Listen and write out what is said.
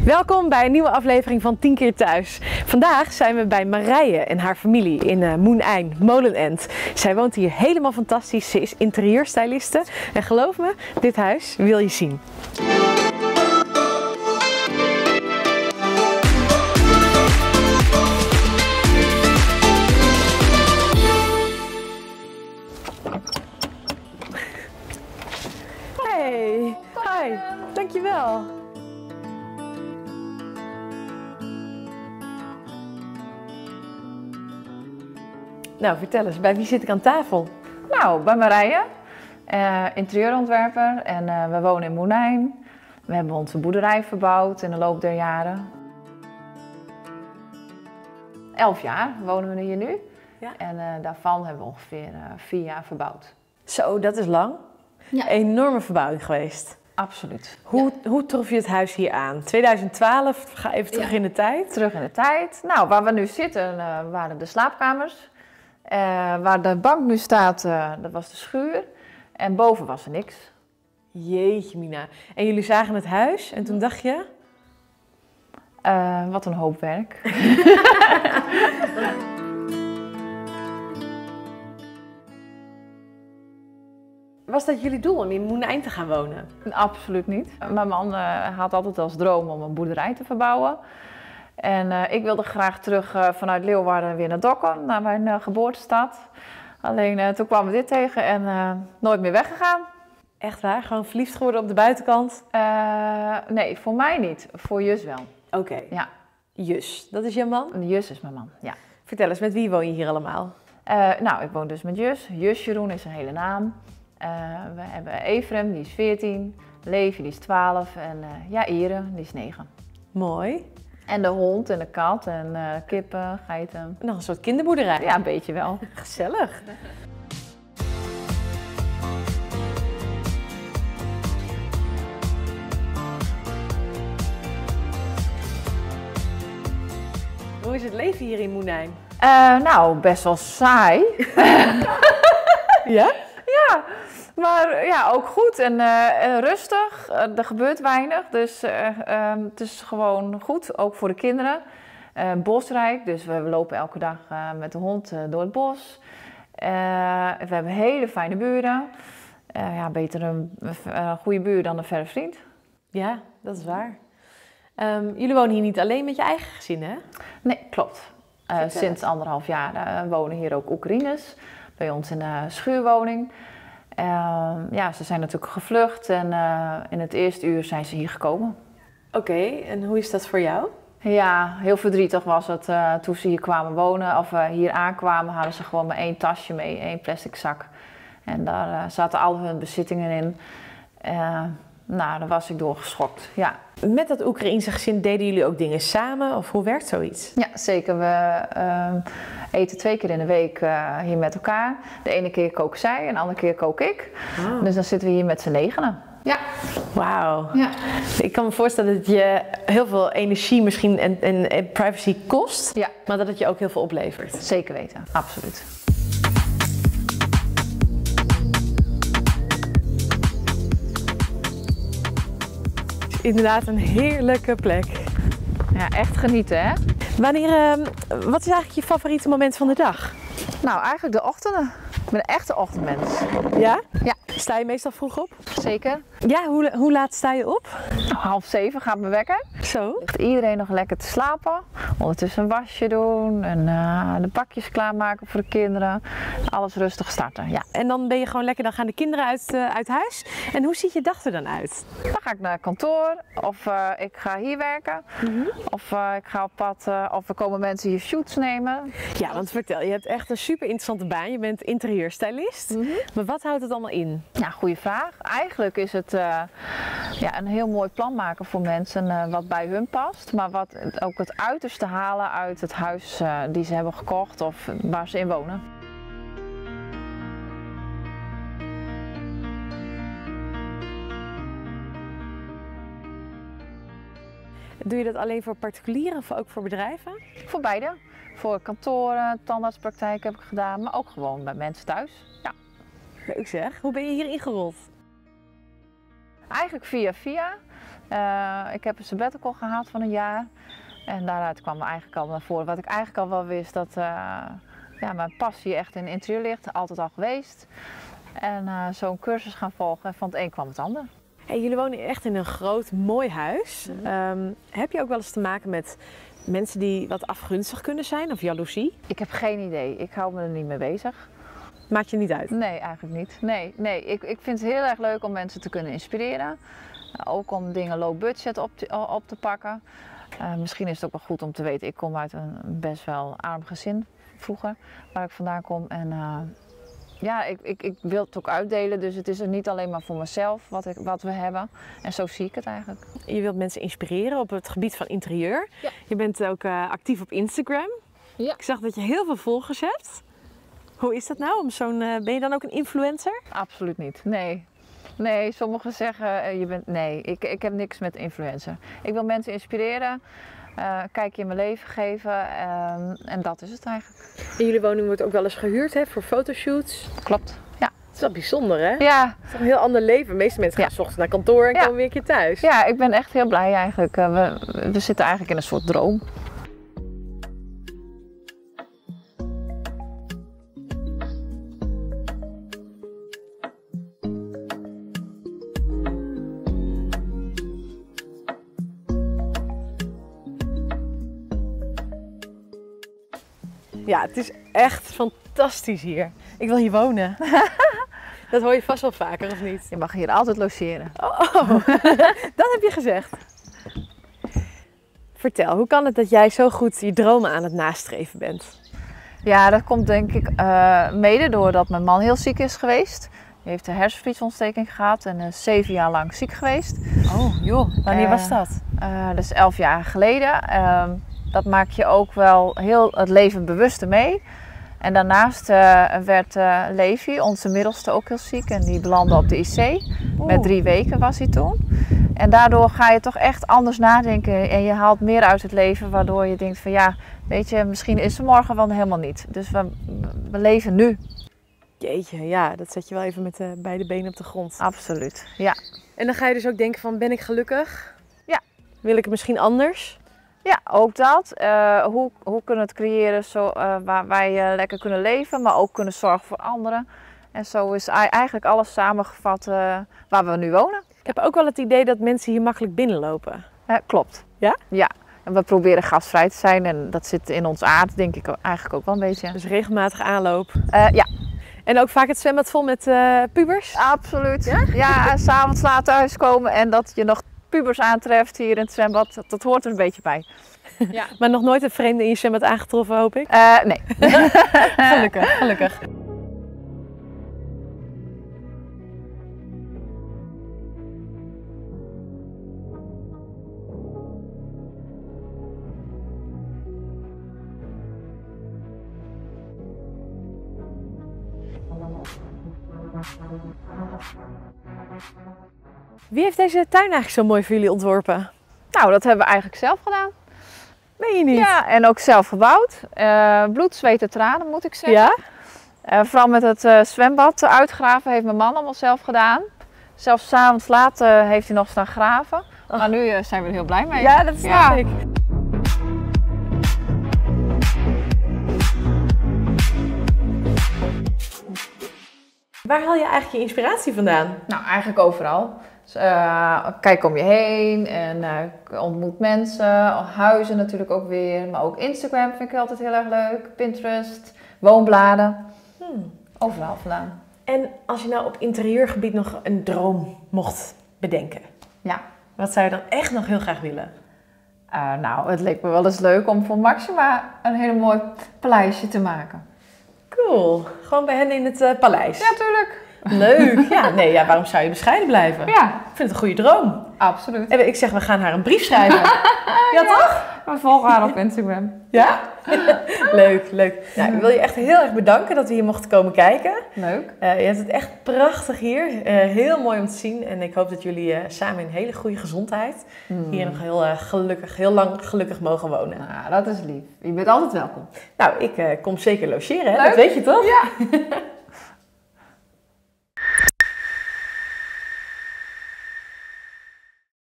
Welkom bij een nieuwe aflevering van 10 keer thuis. Vandaag zijn we bij Marije en haar familie in Mûnein, Molenend. Zij woont hier helemaal fantastisch. Ze is interieurstyliste. En geloof me, dit huis wil je zien. Hey, hi, dankjewel. Nou, vertel eens, bij wie zit ik aan tafel? Nou, bij Marije, interieurontwerper en we wonen in Mûnein. We hebben onze boerderij verbouwd in de loop der jaren. 11 jaar wonen we hier nu. Ja. En daarvan hebben we ongeveer 4 jaar verbouwd. Zo, dat is lang. Ja. Enorme verbouwing geweest. Absoluut. Hoe trof je het huis hier aan? 2012, ga even terug in de tijd. Terug in de tijd. Nou, waar we nu zitten waren de slaapkamers. Waar de bank nu staat, dat was de schuur. En boven was er niks. Jeetje mina. En jullie zagen het huis en toen dacht je? Wat een hoop werk. Was dat jullie doel om in Mûnein te gaan wonen? Absoluut niet. Mijn man had altijd als droom om een boerderij te verbouwen. En ik wilde graag terug vanuit Leeuwarden weer naar Dokkum, naar mijn geboortestad. Alleen toen kwamen we dit tegen en nooit meer weggegaan. Echt waar? Gewoon verliefd geworden op de buitenkant? Nee, voor mij niet. Voor Jus wel. Oké. Ja. Jus, dat is jouw man? Jus is mijn man, ja. Vertel eens, met wie woon je hier allemaal? Nou, ik woon dus met Jus. Jus Jeroen is zijn hele naam. We hebben Efrem, die is 14. Levi, die is 12. En Jaire, die is 9. Mooi. En de hond en de kat en kippen, geiten. Nog een soort kinderboerderij. Ja, een beetje wel. Gezellig. Hoe is het leven hier in Mûnein? Nou, best wel saai. Ja? Ja, maar ja, ook goed en rustig. Er gebeurt weinig, dus het is gewoon goed, ook voor de kinderen. Bosrijk, dus we lopen elke dag met de hond door het bos. We hebben hele fijne buren. Ja, beter een goede buur dan een verre vriend. Ja, dat is waar. Jullie wonen hier niet alleen met je eigen gezin, hè? Nee, klopt. Sinds 1,5 jaar wonen hier ook Oekraïners. Bij ons in de schuurwoning. Ja, ze zijn natuurlijk gevlucht en in het eerste uur zijn ze hier gekomen. Oké, en hoe is dat voor jou? Ja, heel verdrietig was het. Toen ze hier kwamen wonen of hier aankwamen, hadden ze gewoon maar 1 tasje mee, 1 plastic zak. En daar zaten al hun bezittingen in. Nou, daar was ik door geschokt, ja. Met dat Oekraïense gezin deden jullie ook dingen samen? Of hoe werkt zoiets? Ja, zeker. We eten 2 keer in de week hier met elkaar. De ene keer kook zij en de andere keer kook ik. Oh. Dus dan zitten we hier met z'n 9. Ja. Wauw. Ja. Ik kan me voorstellen dat je heel veel energie misschien en privacy kost. Ja. Maar dat het je ook heel veel oplevert. Zeker weten, absoluut. Inderdaad een heerlijke plek. Ja, echt genieten, hè? Wanneer, wat is eigenlijk je favoriete moment van de dag? Nou, eigenlijk de ochtenden. Ik ben een echte ochtendmens. Ja? Ja. Sta je meestal vroeg op? Zeker. Ja, hoe laat sta je op? 6:30 gaat mijn wekker. Zo. Ligt iedereen nog lekker te slapen. Ondertussen een wasje doen en de bakjes klaarmaken voor de kinderen. Alles rustig starten, ja. En dan ben je gewoon lekker, dan gaan de kinderen uit huis. En hoe ziet je dag er dan uit? Dan ga ik naar kantoor of ik ga hier werken. Mm-hmm. Of ik ga op pad of er komen mensen hier shoots nemen. Ja, want vertel, je hebt echt een super interessante baan. Je bent interieurstylist. Mm-hmm. Maar wat houdt het allemaal in? Ja, goede vraag. Eigenlijk is het ja, een heel mooi plan maken voor mensen wat bij hun past. Maar wat ook het uiterste halen uit het huis die ze hebben gekocht of waar ze in wonen. Doe je dat alleen voor particulieren of ook voor bedrijven? Voor beide. Voor kantoren, tandartspraktijk heb ik gedaan, maar ook gewoon bij mensen thuis. Ja. Leuk zeg. Hoe ben je hier ingerold? Eigenlijk via via. Ik heb een sabbatical gehad van een jaar. En daaruit kwam eigenlijk al naar voren wat ik eigenlijk al wel wist, dat ja, mijn passie echt in interieur ligt, altijd al geweest. En zo'n cursus gaan volgen en van het een kwam het ander. Hey, jullie wonen echt in een groot, mooi huis. Heb je ook wel eens te maken met mensen die wat afgunstig kunnen zijn of jaloezie? Ik heb geen idee. Ik hou me er niet mee bezig. Maakt je niet uit? Nee, eigenlijk niet. Nee, nee. Ik vind het heel erg leuk om mensen te kunnen inspireren. Ook om dingen low budget op te pakken. Misschien is het ook wel goed om te weten, ik kom uit een best wel arm gezin vroeger, waar ik vandaan kom. En ja, ik wil het ook uitdelen, dus het is er niet alleen maar voor mezelf wat we hebben. En zo zie ik het eigenlijk. Je wilt mensen inspireren op het gebied van interieur. Ja. Je bent ook actief op Instagram. Ja. Ik zag dat je heel veel volgers hebt. Hoe is dat nou? Om zo'n, ben je dan ook een influencer? Absoluut niet, nee. Nee, sommigen zeggen, je bent, nee, ik heb niks met influencer. Ik wil mensen inspireren, kijkje in mijn leven geven en dat is het eigenlijk. En jullie woning wordt ook wel eens gehuurd, hè, voor fotoshoots? Klopt, ja. Het is wel bijzonder, hè? Ja. Het is toch een heel ander leven. De meeste mensen gaan 's ochtends naar kantoor en komen weer een keer thuis. Ja, ik ben echt heel blij eigenlijk. We zitten eigenlijk in een soort droom. Ja, het is echt fantastisch hier. Ik wil hier wonen. Dat hoor je vast wel vaker, of niet? Je mag hier altijd logeren. Oh, dat heb je gezegd. Vertel, hoe kan het dat jij zo goed je dromen aan het nastreven bent? Ja, dat komt denk ik mede doordat mijn man heel ziek is geweest. Hij heeft een hersenvliesontsteking gehad en is 7 jaar lang ziek geweest. Oh joh, wanneer was dat? Dat is 11 jaar geleden. Dat maakt je ook wel heel het leven bewuster mee. En daarnaast werd Levi, onze middelste, ook heel ziek. En die belandde op de IC. Oeh. Met 3 weken was hij toen. En daardoor ga je toch echt anders nadenken. En je haalt meer uit het leven, waardoor je denkt van ja, weet je, misschien is ze morgen wel helemaal niet. Dus we leven nu. Jeetje, ja, dat zet je wel even met beide benen op de grond. Absoluut, ja. En dan ga je dus ook denken van, ben ik gelukkig? Ja. Wil ik het misschien anders? Ja, ook dat. Hoe kunnen we het creëren zo, waar wij lekker kunnen leven, maar ook kunnen zorgen voor anderen. En zo is eigenlijk alles samengevat waar we nu wonen. Ik heb ook wel het idee dat mensen hier makkelijk binnenlopen. Klopt. Ja? Ja. En we proberen gastvrij te zijn en dat zit in ons aard, denk ik eigenlijk ook wel een beetje. Dus regelmatig aanloop. Ja. En ook vaak het zwembad vol met pubers? Absoluut. Ja? Ja, 's avonds laat thuiskomen en dat je nog pubers aantreft hier in het zwembad, dat hoort er een beetje bij. Ja. Maar nog nooit een vreemde in je zwembad aangetroffen, hoop ik? Nee. Gelukkig, gelukkig. Wie heeft deze tuin eigenlijk zo mooi voor jullie ontworpen? Nou, dat hebben we eigenlijk zelf gedaan. Meen je niet? Ja, en ook zelf gebouwd. Bloed, zweet en tranen, moet ik zeggen. Ja? Vooral met het zwembad uitgraven heeft mijn man allemaal zelf gedaan. Zelfs 's avonds laat heeft hij nog staan graven. Oh. Maar nu zijn we er heel blij mee. Ja, dat snap ik. Waar haal je eigenlijk je inspiratie vandaan? Nou, eigenlijk overal. Dus, kijk om je heen en ontmoet mensen, huizen natuurlijk ook weer. Maar ook Instagram vind ik altijd heel erg leuk, Pinterest, woonbladen. Overal vandaan. En als je nou op interieurgebied nog een droom mocht bedenken. Ja. Wat zou je dan echt nog heel graag willen? Nou, het leek me wel eens leuk om voor Maxima een hele mooi paleisje te maken. Cool. Gewoon bij hen in het paleis. Ja, tuurlijk. Leuk. Ja, nee, ja, waarom zou je bescheiden blijven? Ja. Ik vind het een goede droom. Absoluut. En ik zeg, we gaan haar een brief schrijven. Ja, toch? We volgen haar op Instagram. Ja? Leuk, leuk. Nou, ik wil je echt heel erg bedanken dat we hier mochten komen kijken. Leuk. Je hebt het echt prachtig hier. Heel mooi om te zien. En ik hoop dat jullie samen in hele goede gezondheid hier nog heel, gelukkig, heel lang gelukkig mogen wonen. Nou, dat is lief. Je bent altijd welkom. Nou, ik kom zeker logeren, hè? Leuk. Dat weet je toch? Ja.